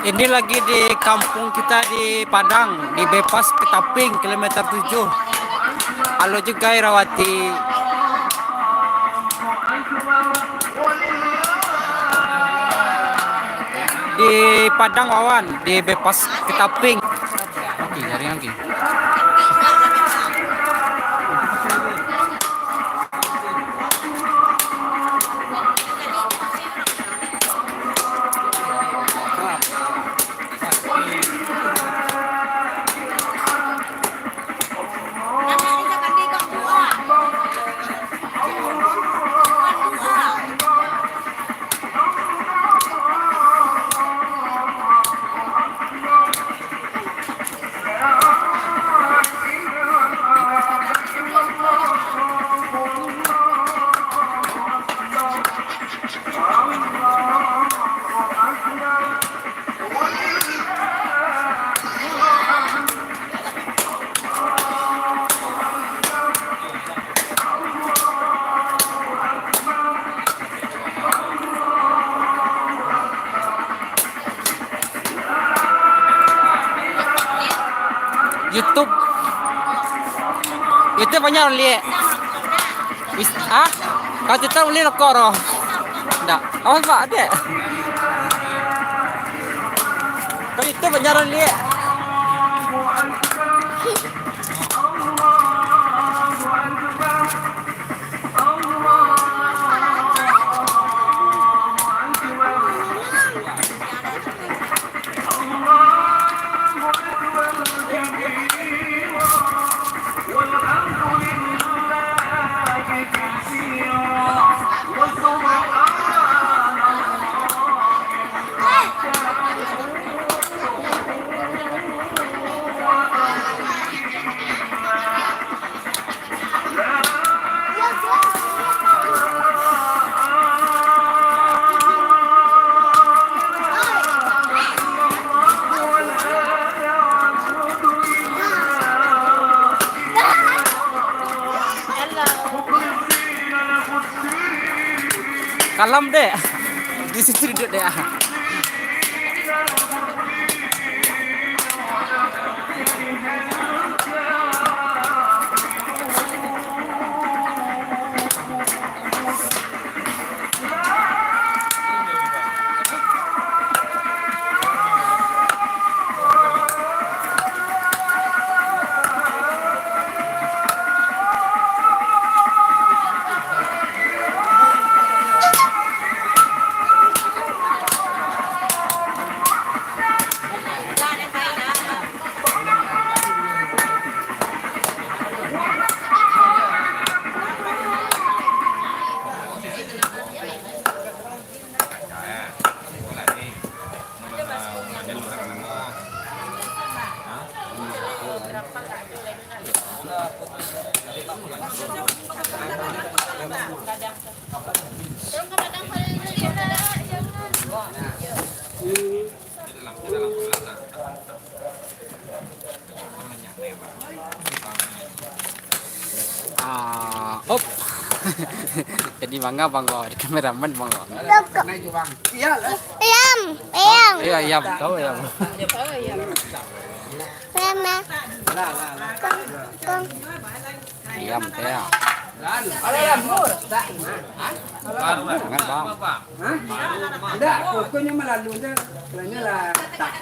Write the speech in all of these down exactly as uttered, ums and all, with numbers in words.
Ini lagi di kampung kita di Padang, di Bypass Ketaping, kilometer tujuh. Halo juga Irawati. Di Padang Wawan, di Bypass Ketaping. Oke, jaringan oke. YouTube. YouTube banyak liek. Is-, ah? Kalau cerita ulih rokok roh. Ndak. Awas, Pak, dek. Kalau itu banyak liek. Kalam, dek. Di situ duduk, dek. Ah, op. Jadi manga bangga, di kameramen bangga. Ayam, ayam. Iya, ayam, tahu ayam. Ayam, eh. Kong, kong. Ayam teh. Jangan, Bang. Hah? Ndak, pokoknya malalu je. Lainnya lah, tak.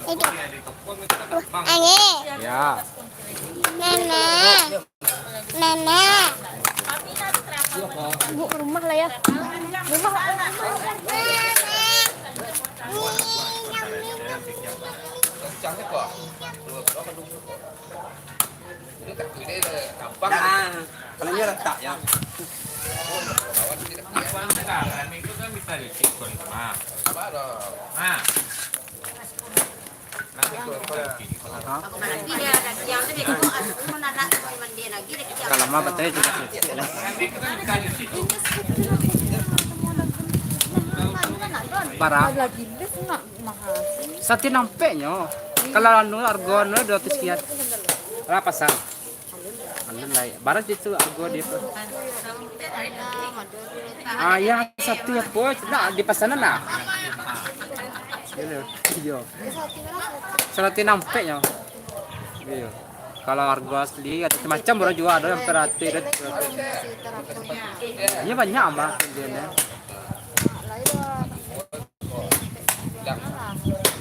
Itu. Angin. Ya. Nenek. Nenek. Bu, rumah lah ya. Rumah. Nenek. Ini yang minum. Nah, kalau ini letak ya. Kalau mah betul juga. Parah. Sati nampeknyo. Kalau anu, argo anu dua ratus sekian. Lah pasang. Anu lah, barat itu argo dia tu. Ah, yang satu apa? Nah, dipasanan lah. Iyo. Saratuih nampeknyo. Iyo. Kalau harga asli, ado macam-macam urang jua, ado yang saratus, ado tigo ratuih. Inyo banyak amat pambeliannyo.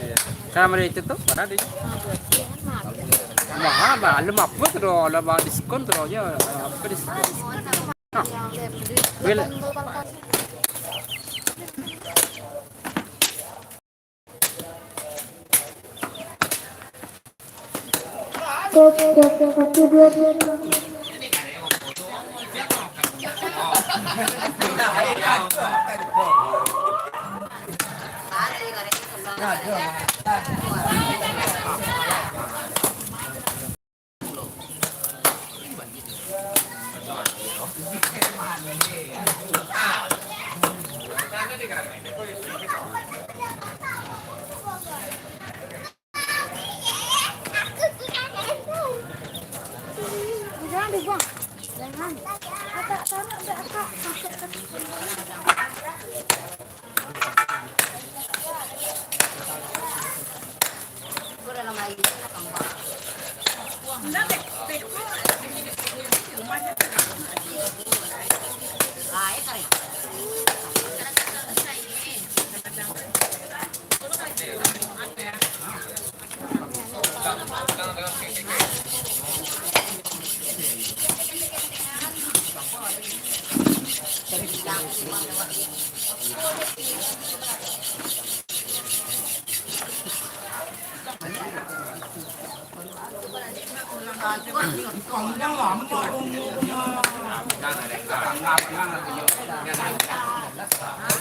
Iyo. Kan model itu tu, bara tu? Mahal, bah. Alun apo tu doh, lah, bah, diskon tu doh, yo. Apo diskon? Nah. Bil- Jangan dibuang. Jangan. Kakak, taruh dek kakak. Kakak, kakak.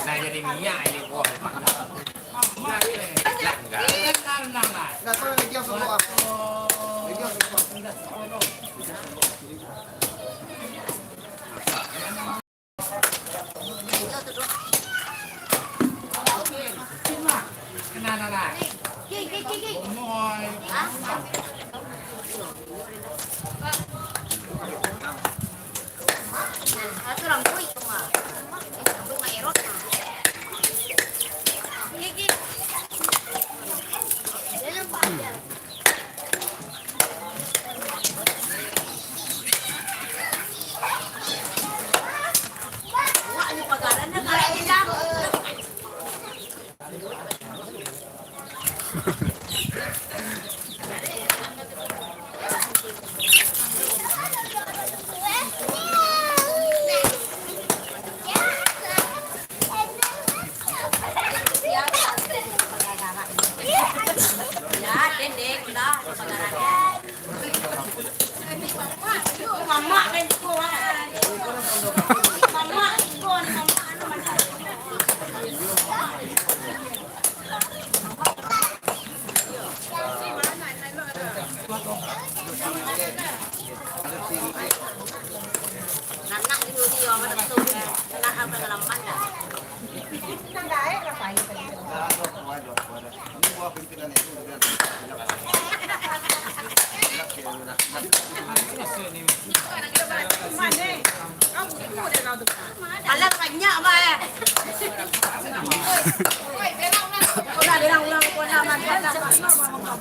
Nah, jadi minyak ini, wah. Alah banyak, Mak, eh. Ulang, ulang, ulang, ulang, ulang, ulang.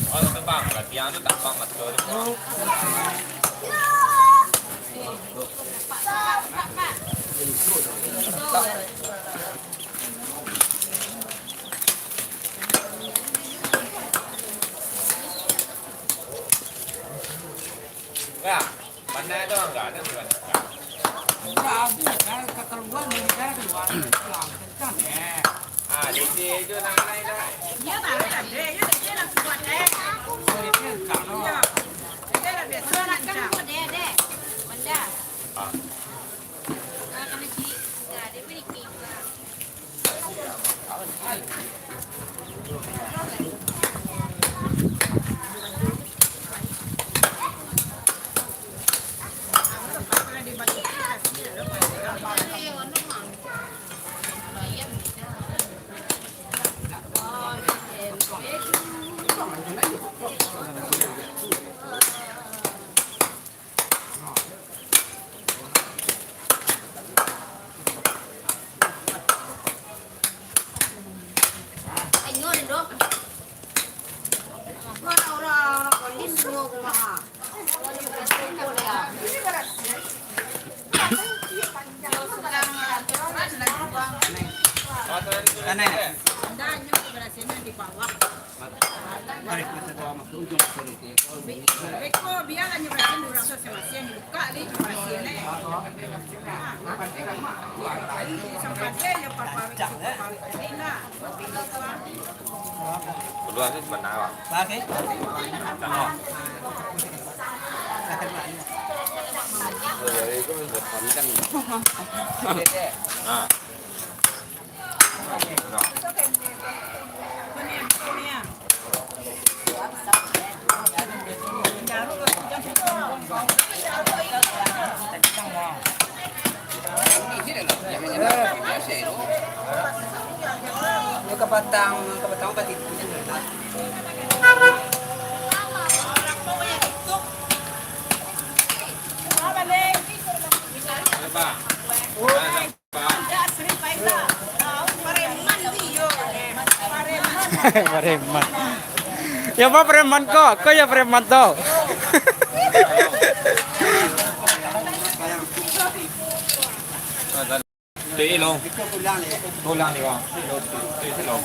Oh, itu, Bang, latihan tu tak, Bang, betul. Ya, mana ada orang, enggak ada orang. Enggak ada, kan, keterlaluan, kan, keluar, keluar, kencang, eh. Ah, dia, dia, dia, nak, nak, nak. Dia tak ada, dia, dia, dia nak buat, eh. Dia, dia, dia, dia, dia, Tanah. Tarik, kita bawa masuk ujung. Beko, bialah nyo barasin urang tu, masing-masing buka li nyo barasin, eh. Sampai dia nyo paparik, paparik tadi lah. Kedua tu sebenarnya. Oke. Dari itu kan. Nah. Yo kapatang, kapatang pati. Preman. Yo, apa preman ko? Ko yo preman tu. Tulang ni, Bang. Tulang.